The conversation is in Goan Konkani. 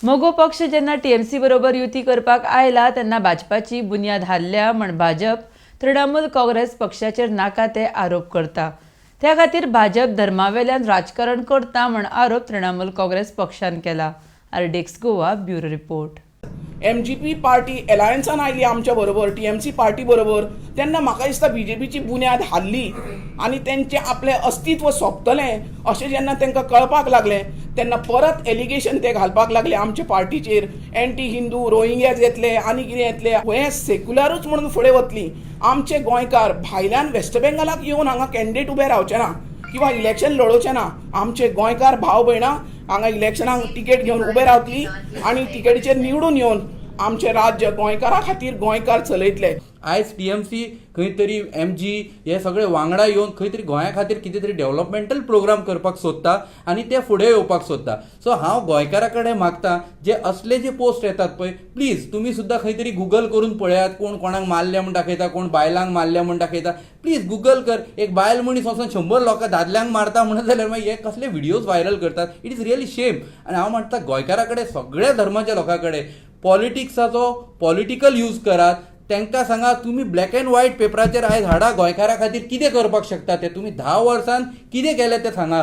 मगो पक्ष जेन्ना टीएमसी बरोबर युती करपाक आयला तेन्ना भाजपाची बुन्याद हारल्या म्हण भाजप तृणमूल काँग्रेस पक्षाचेर नाका ते आरोप करता. त्या खातीर भाजप धर्मावेल्यान राजकारण करता म्हण आरोप तृणमूल काँग्रेस पक्षान केला. RDX Goa bureau report. MGP party एलायन्सान आयली आमच्या बरोबर, टीएमसी पार्टी बरोबर, तेन्ना म्हाका दिसता बीजेपीची बुन्याद हाल्ली आनी तेंचें आपलें अस्तित्व सोंपतलें अशें जेन्ना तांकां कळपाक लागलें, तेन्ना परत एलिगेशन ते घालपाक लागले आमच्या पार्टीचेर. एंटी हिंदू, रोहिंग्याज येतले आनी कितें येतले. हें सेक्युलरूच म्हणून फुडें वतली. आमचे गोंयकार भायल्यान वेस्ट बेंगालाक येवन हांगा कॅन्डिडेट उबे रावचे ना किंवा इलेक्शन लडोवचे ना. आमचे गोंयकार भाव भयणां हांगा इलेक्शनाक तिकेट घेवन उबे रावतली आनी तिकेटीचेर निवडून येवन आमचें राज्य गोंयकारा खातीर गोंयकार चलयतले. आयज टीएमसी खंय तरी एमजी हे सगळे वांगडा येवन खंय तरी गोंया खातीर कितें तरी डेव्हलपमेंटल प्रोग्राम करपाक सोदता आनी ते फुडें येवपाक सोदता. सो हांव गोंयकारा कडेन मागता, जे असले जे पोस्ट येतात पळय, प्लीज तुमी सुद्दां खंय तरी गुगल करून पळयात. कोण कोणाक मारल्या म्हूण दाखयता, कोण बायलांक मारल्या म्हूण दाखयता. प्लीज गुगल कर. एक बायल मनीस वचोन 100 लोकां, दादल्यांक मारता म्हणत जाल्यार मागीर हे कसले व्हिडियोज व्हायरल करतात? It is really shame. आनी हांव म्हणटा गोंयकारा कडेन, सगळ्या धर्माच्या लोकां कडेन, पॉलिटिक्साचो पॉलिटिकल यूज करात. तांकां सांगा, तुमी ब्लॅक अँड व्हायट पेपराचेर आयज हाडा, गोंयकारा खातीर कितें करपाक शकता ते. तुमी 10 वर्सान कितें केलें तें सांगा.